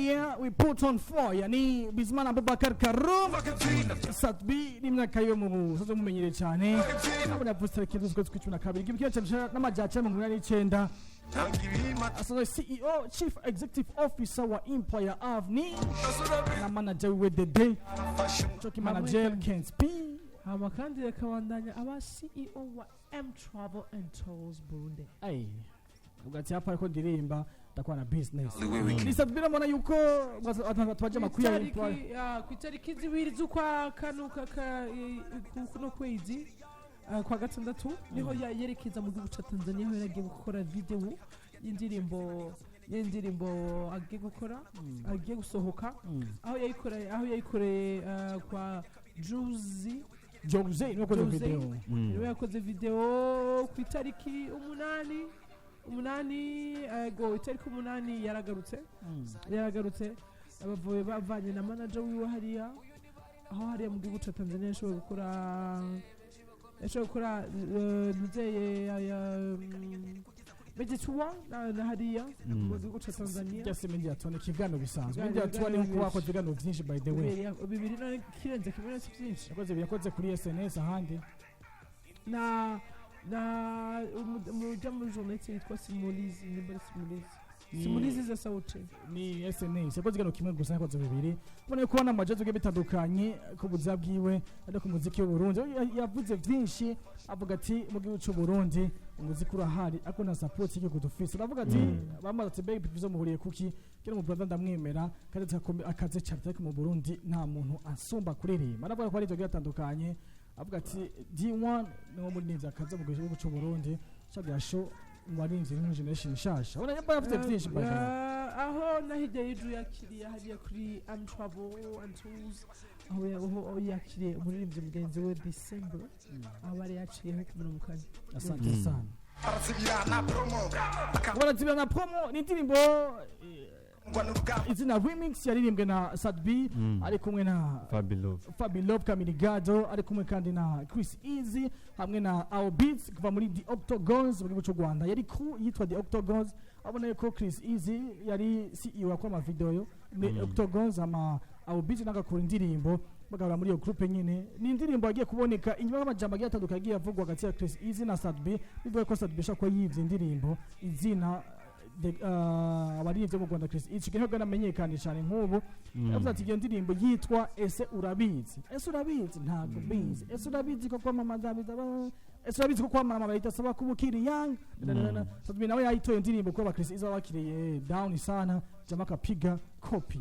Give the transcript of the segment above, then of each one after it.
Fire, we put on fire. Ni Bizimana Abubakar Karum Sat-B, n'imyaka yiwe mu busazo mumenyereye cyane. Abona yavutse tariki z'ukwezi kw'icumi na kabiri 1989, asanzwe CEO, Chief Executive Officer wa Empire Avenue, na manager wiwe Dede Choki, manager Kent P. Hama kandi akabandanya aba CEO wa M Travel and Tours Burundi. Ay, ugatsi hapa ariko ndirimba ndakora na business. Ni Sat-B, urabona yuko abantu baje amakuru ya Empire. Ku itariki 2 z'ukwa kane kuno kwezi kwa gatandatu niho yerekeza mu gihugu ca Tanzania, aho yaragiye gukora video y'indirimbo agiye gukora, agiye gusohoka, aho yayikoreye kwa Juzi. Jose niwe wakoze Jose. video. Niwe yakoze video ku itariki 8, ego, itariki 8 yaragarutse bavuye bavanye na manager wiwe hariya, aho hariya mu gihugu ca Tanzania yashoboye gukora nuzeye ya media tour na hariya mu gihugu ca Tanzania. Byose media tour ni ikiganiro bisanzwe. Ibiganiro Media tour ni nko byinshi. Bakoze ibiganiro byinshi, by the way. Bibiri none kirenze kimwe na si byinshi. Yakoze kuri SNS ahandi. Na umuja muri journaliste yitwa Simulizi, nimba ari Simulizi, Simulizi za Sauti. Ni SNS yakoze ikiganiro kimwe gusa, yakoze bibiri. Ubona yuko n'amajazi bigiye bitandukanye ku buzima bwiwe, ariko umuziki w'u Burundi yavuze byinshi, avuga ati mu gihugu cy'u Burundi umuziki urahari ariko nta support y'igihugu dufise. Aravuga ati bamaze ati baby bizo muhuriye kuki kera mu brother ndamwemera kandi akaze cyane, ariko mu Burundi nta muntu asumba kuririmba. Aravuga ko ari ibyo bigiye bitandukanye, avuga ati D1 niwo muririmbyi akaze mu gihugu cy'u Burundi cyagira show mu baririmbyi new generation nshasha. Ubona yaba afite byinshi, by the way. Aho na hirya y'ejo yakiriye hariya kuri M Travel and Tours, aho yakiriye umuririmbyi mugenzi we December, aho bari yaciyeho kumuramukanya. Asante sana. Barazibira na promo. Barazibira na promo ni indirimbo Bakangwa n'urugamba. Izina remix yaririmbwe na Sat-B ari kumwe na Fabilove. Fabilove Kamirigado, ari kumwe kandi na Chris Easy hamwe na Our Beats kuva muri The Octogons mu gihugu cy'u Rwanda. Yari crew yitwa The Octogons. Abona yuko Chris Easy yari CEO akora ama video muri Octogons, ama Our Beats nagakora indirimbo, bagahora muri iyo groupe nyine. Ni indirimbo yagiye kuboneka inyuma y'amajambo agiye atandukanye agiye avugwa hagati ya Chris Easy na Sat-B, bivuga ko Sat-B ashobora kuba yivye indirimbo izina abaririmbyi bo mu Rwanda. Chris Easy ntabwo namenyekanye cyane nk'ubu. Yavuze ati iyo ndirimbo yitwa "Ese urabizi", ese urabizi, ntabwo mbizi, ese urabizi ko kwamamaza bizaba, ese urabizi ko kwamamaza bidasaba kuba ukiri young. Sat-B nawe yayitoye indirimbo kuba Chris Easy bakiriye down sana, jama akapiga copy.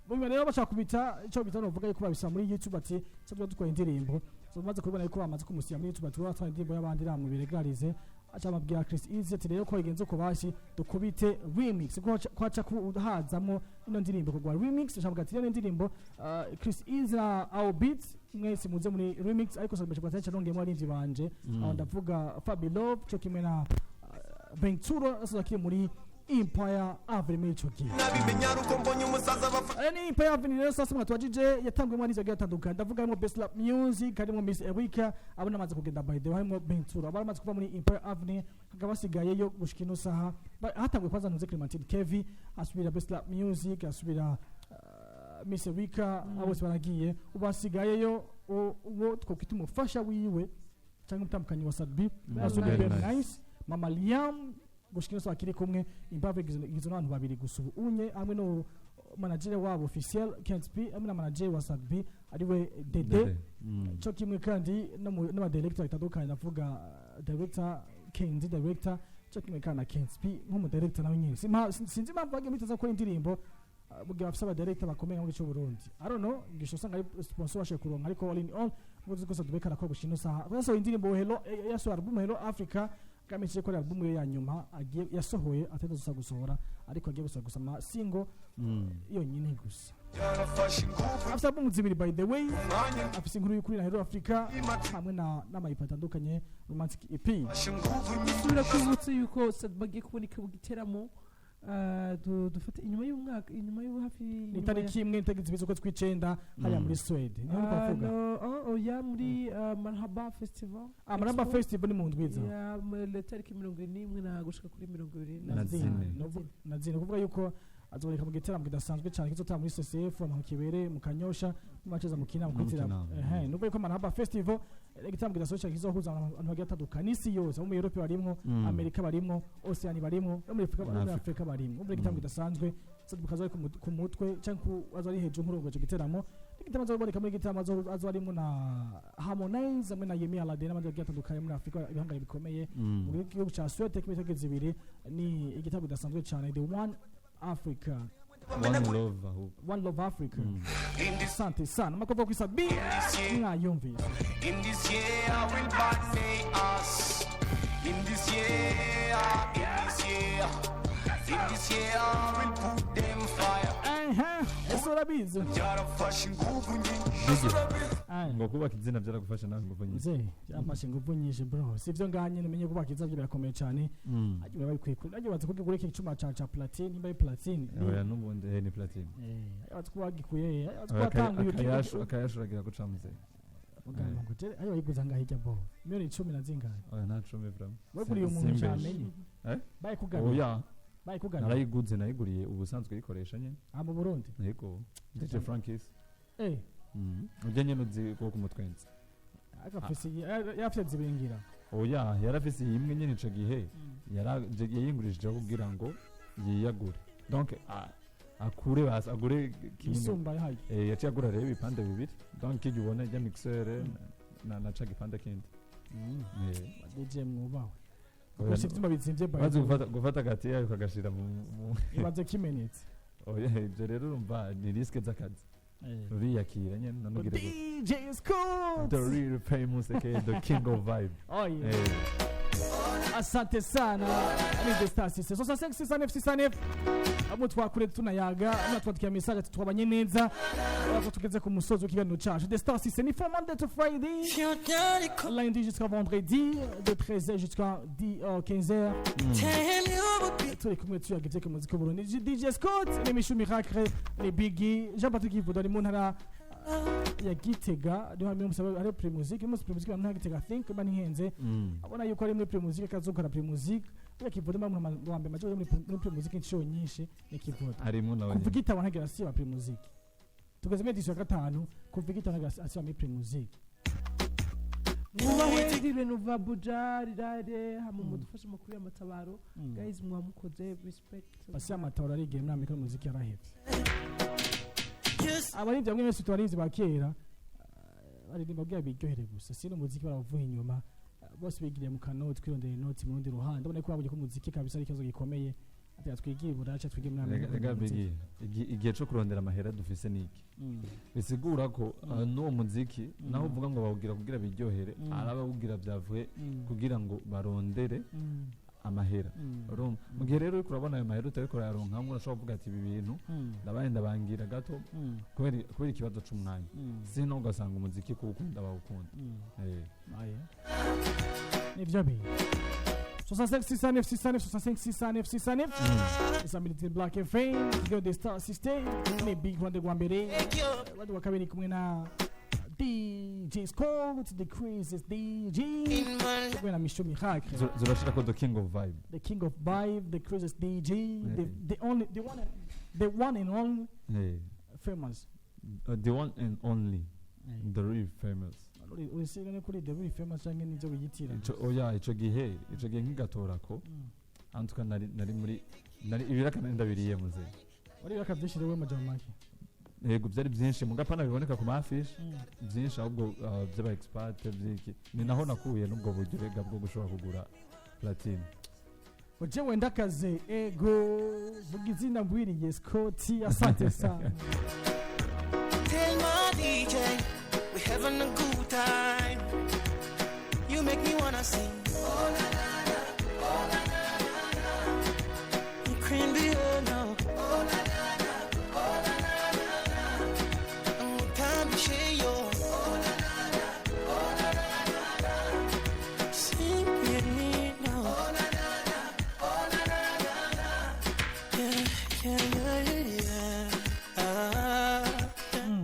Bumwe rero bashaka kubita icyo bita, novuga yuko babisa muri YouTube, ati cyo dukora indirimbo. So bamaze kubona yuko bamaze kumusiya muri YouTube, ati watwaye indirimbo y'abandi ramwe biregarize. Aca amabwira Chris Easy ati rero ko bigenze uko, bashi dukubite remix, ko kwaca hazamwo ino ndirimbo kugwa remix. Aca ati rero indirimbo Chris Easy na Our Beats mwese muze muri remix, ariko sabesha kwa cyane nongeyemo abarinzi banje. Aho ndavuga Fabi Love cyo kimwe na Venturo asoza akiri muri Empire Avenue muri ico gihe. Nabimenya ari uko mbonye umusaza bafata. Aya ni Empire Avenue rero. Sasa mwatwajije yatangwemo n'izo agiye atandukanye, ndavuga harimo Best Lab Music, harimo Miss Erika, abo namaze kugenda, by the way, harimo Ventura, bamaze kuva muri Empire Avenue, hakaba hasigayeyo gushika ino saha. Hatanguye kwanza Ntuze Clementine Kevi, asubira Best Lab Music, asubira Miss Erika, abo bose baragiye. Ubu hasigayeyo uwo twokwita umufasha wiwe cyangwa umutambukanyi wa Sat-B, asubira Very Ben nice. Nice, Mama Liam. Gushika ino saha akiri kumwe. Impamvu igizwe n'abantu babiri gusa ubu unye, hamwe no manager wabo officiel Kent P, hamwe na manager wa Sat-B ariwe Dede, cyo kimwe kandi no n'aba director bitandukanye, ndavuga director Kenzi, director cyo kimwe kandi na Kent P nk'umu director nawe nyine. Sinzi impamvu bagiye muri gukora indirimbo mu gihe bafise aba director bakomeye mu gihugu cy'u Burundi. I don't know, ngisho usanga ari sponsor bashoboye kuronka, ariko all in all muzi ko Sat-B karakora gushika ino saha. Yasohoye indirimbo Hello, yasohoye album Hello Africa, kamishije ko ari album ye ya nyuma agiye yasohoye, atari gusohora, ariko agiye gusohora gusa ama single yonyine gusa. Yarafashe ingufu. Afise album zibiri, by the way. Umwanya. Afise inkuru y'ukuri na Hello Africa hamwe na n'ama EP atandukanye, Romantic EP. Afashe ingufu. Dusubira kwibutsa yuko Sat-B agiye kuboneka mu giteramo, dufate inyuma y'umwaka, inyuma y'u hafi Ni inyuma itariki 1, itariki 2 z'ukwezi kw'icenda hariya muri Swede niho twavuga. No, oya, muri Marhaba Festival. Marhaba Expo. Festival ni mu ndwiza. Ya, muri tariki 71 na gushika kuri mirongo ibiri Na zine. Na zine, kuvuga yuko Azoboneka mu giteramo kidasanzwe cyane kizotaba muri CCF aho kibere mu Kanyosha, mubaceza mu kinama kwitira. Mu Kinama. Ehe, nubwo yuko Marhaba Festival ari igitaramo kidasanzwe cyane kizohuza abantu bagiye batandukanye n'isi yose, abo muri Europe barimwo, Amerika barimwo, Oceania barimwo, no muri Afrika, no muri Afrika barimwo. Ubwo igitaramo kidasanzwe Sat-B kaza ari ku mutwe cyangwa azo ari hejuru nk'urongoje ico giteramo. Igitaramo azoboneka muri gitaramo azo arimo na Harmonize hamwe na Yemi Alade n'abandi bagiye batandukanye muri Afrika, ibihangano bikomeye. Mu gihugu ca Suède kimwe itariki 2, ni igitaramo kidasanzwe cyane, The One Africa. One Love ahubwo. One Love Africa. In this Asante sana makovo kwisa B mwayumvise. In this year I will birthday us. In this year, in this year, in this year I will put them fire. Ehe, ese urabizi? Byarafashe ingufu nyinshi. Aye. Ngo kubaka izina byaragufasha nawe ingufu nyinshi. Mzee, byamfashe ingufu nyinshi, bro. Sivyo nganye numenye kubaka izina byo birakomeye cyane. Agiye babikwiye kuri agiye baza kugura iki cyuma ca platine, nimba ari platine. Oya, n'ubundi ni platine. Abaza kuba bagikuye, abaza Oya, kuba batanguye. Akayashu uragira guca muze. Muganga ngo jere ayo bayiguza ngaho ijya bo miliyoni 10 na zingahe? Oya, nta cumi vraiment. Weguriye umuntu? Simbeshe. Cyamenye. Eh? Bayikugabiye? Oya. Bayikugabiye? Narayiguze, nayiguriye ubusanzwe yikoresha nyene. Ah, mu Burundi? Yego, DJ Frankis. Ujya nyene uzi ko kumutwenza. Agafise yafite zibingira. Oya, yarafise iyi imwe nyene ico gihe yayingurishije kugira ngo yiyagure, donc akure basi agure kimwe. Isumba yahaye. Yaciye agura rero ibipande bibiri, donc kijya ubona ijya mixeur na ca gipande kindi. DJ mwubawe. Oya, gusa ivyuma bizimvye by maze the way. gufata agati yayo ukagashira mu Ibaze kimenetse. Oya, ibyo rero urumva ni risque z'akazi, uriyakira nyene nanugire gute. DJ Scott. The real famous aka the king of vibe. Oh yeah. Asante sana. Ni The Star System. 65 69 69. Abo twakure tunayaga, natwandikiye message ati twabanye neza. Ariko tugeze ku musozi w'ikiganiro cyacu. The Star System ni from Monday to Friday. Lundi jusqu'à vendredi de 13h jusqu'à 10, 15h. Turi kumwe tuyaga ivyo muziki w'Uburundi. DJ Scott, ni Mishu Miracle, ni Biggie, Jean Patrick Ivudo ari mu ntara ya Gitega, niho harimo umusaba ari Primusic, umunsi Primusic mu ntara ya Gitega, I think mba ntihenze. Abona yuko ari muri Primusic akazokora Primusic. Kubera Kivodo mba umuntu wa mbere maze muri Primusic inshuro nyinshi ni Kivodo. Harimo nawe Kuva nyene. igitabo ntagera asiba Primusic. Tugeze muri edition ya gatanu, kuva igitabo ntagera asiba muri Primusic. Mwubahwe ndi Renova Buja rirare hama mudufashe amakuru y'amatabaro. Guys, mwamukoze, respect. Basi amatabaro arigiye muri Amerika, muziki yarahevye. Abaririmbyi bamwe bese tubarinzi ba kera baririmba bwa biryohere gusa, sino umuziki baravuha inyuma. Bose bigiriye mu kanoti kwirondera inoti mu rundi ruhande. Ubona ko babonye ko umuziki kabisa ari ikibazo gikomeye, ati twigiye buraca twige muri Amerika. Rega Biggie, igihe co kurondera amahera dufise niki bisigura ko n'uwo muziki naho uvuga ngo bawugira kugira biryohere, arabawugira byavuye kugira ngo barondere amahera. Urumva mu gihe rero uriko urabona ayo mahera utariko urayaronkamwo, urashobora kuvuga ati ibi bintu ndabaye ndabangira gato kubera ikibazo c'umwanya, sino ugasanga umuziki kuwukunda bawukunda. Aye. Nivyo bi 65 69 69 65 69 69. Isamiliti Black FM Kigo The Star System ni Big Rwanda rwa mbere, Rwanda wa kabiri, kumwe na DJ Scott, the craziest DJ, kumwe na Misho Miracle. Zurashirako the king of vibe. The king of vibe, the craziest DJ, the only, the one, the one and only famous. The one and only, the real famous. Urisiga no kuri the real famous canke nivyo wiyitira? Oya, ico gihe nkigatora ko antuka nari muri nari ibiraka nari ndabiriye muze. Wari bakavyishire we majambo make. Yego, byari byinshi mugapana biboneka ku mafishi byinshi, ahubwo by'aba expert byiki, ni naho nakuye n'ubwo buryo rega bwo gushobora kugura platine. Jewe ndakaze ego vuga izina mbwiriye Scott, asante sana. Tell my DJ we're having a good time. You make me wanna sing. Oh na na na, oh na na na na. You can be oh no. Oh na na na, oh na na na na. Can't be yo. Oh na na na, oh na na na na. Sing with me now. Oh na na na, oh na na na na. Yeah, yeah, yeah, yeah. Ah.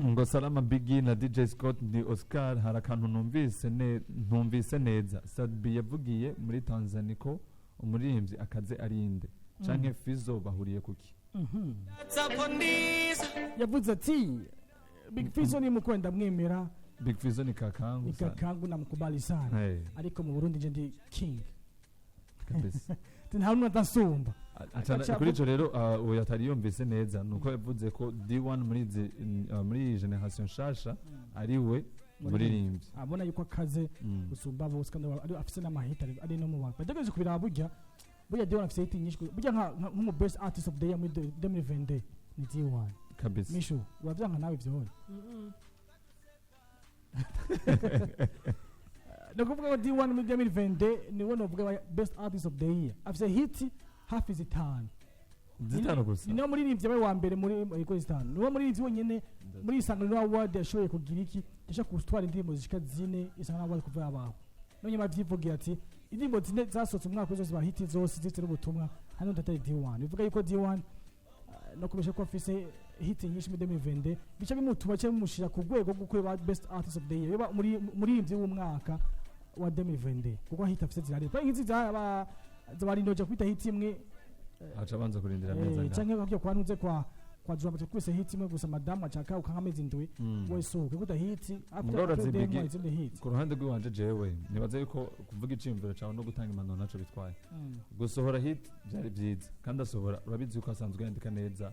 Ngo salama Biggie na DJ Scott, ni Oscar. Hari akantu numvise neza Sat-B yavugiye muri Tanzania ko umuririmbyi akaze arinde canke Fizo bahuriye kuki? That's up on this. Yavuze ati Big Fizzo ni mukwe, ndamwemera. Big Fizzo ni kakangu Ni sana. kakangu, namukubali sana. Hey, Ariko mu Burundi nje ndi king. Kabisa. Ati nta n'umwe adasumba. Kuri ico rero, uwo yatari yumvise neza nuko yavuze ko D1 muri iyi generation nshasha ari we muririmbyi. Abona yuko akaze gusumba bose, kandi afise n'amahita ari no mu bantu bategereje kubiraba. Burya D1 afise hit nyinshi. Burya nk'umu best artist of the year muri 2022 ni D1. Kabisa. Mishu, uravyanka nawe ivyo? Mm-mm. Ni ukuvuga ko D1 muri 2022 niwe novuga wa best artist of the year, afise hit hafi zitanu. Zitanu gusa? Ni niwe muririmbyi yabaye wa mbere muri iko zitanu. Niwe muririmbyi wenyene muri Isanganiro Award yashoboye kugira iki, yashaka gutwara indirimbo zishika zine Isanganiro Award kuva yabaho. None bavyivugiye ati indirimbo zine zasohotse umwaka zose ba hit, zose zifite n'ubutumwa, hano ndatari D1. Bivuga yuko D1 no kubesha ko afise hit nyinshi muri 2022, bica bimutuma cyangwa bimushira ku rwego rwo kuba best artist of the year, yoba muri muririmbyi w'umwaka wa 2022, kuko hit afise zirari kwa nk'izi za zabarindoje kwita hit imwe. Aca abanza kurindira amezi angahe? Canke bakyo kwa ntuze kwa Drama kwise hit imwe gusa, madamu acaka ukanka amezi 7 wese ukuta hit after Mugabo urazi after Biggie- demo izindi hit. Ku ruhande rw'iwanje jewe nibaza yuko kuvuga iciyumviro cawe no gutanga impanuro ntaco bitwaye. Gusohora hit byari byiza, kandi asohora, urabizi yuko asanzwe yandika neza.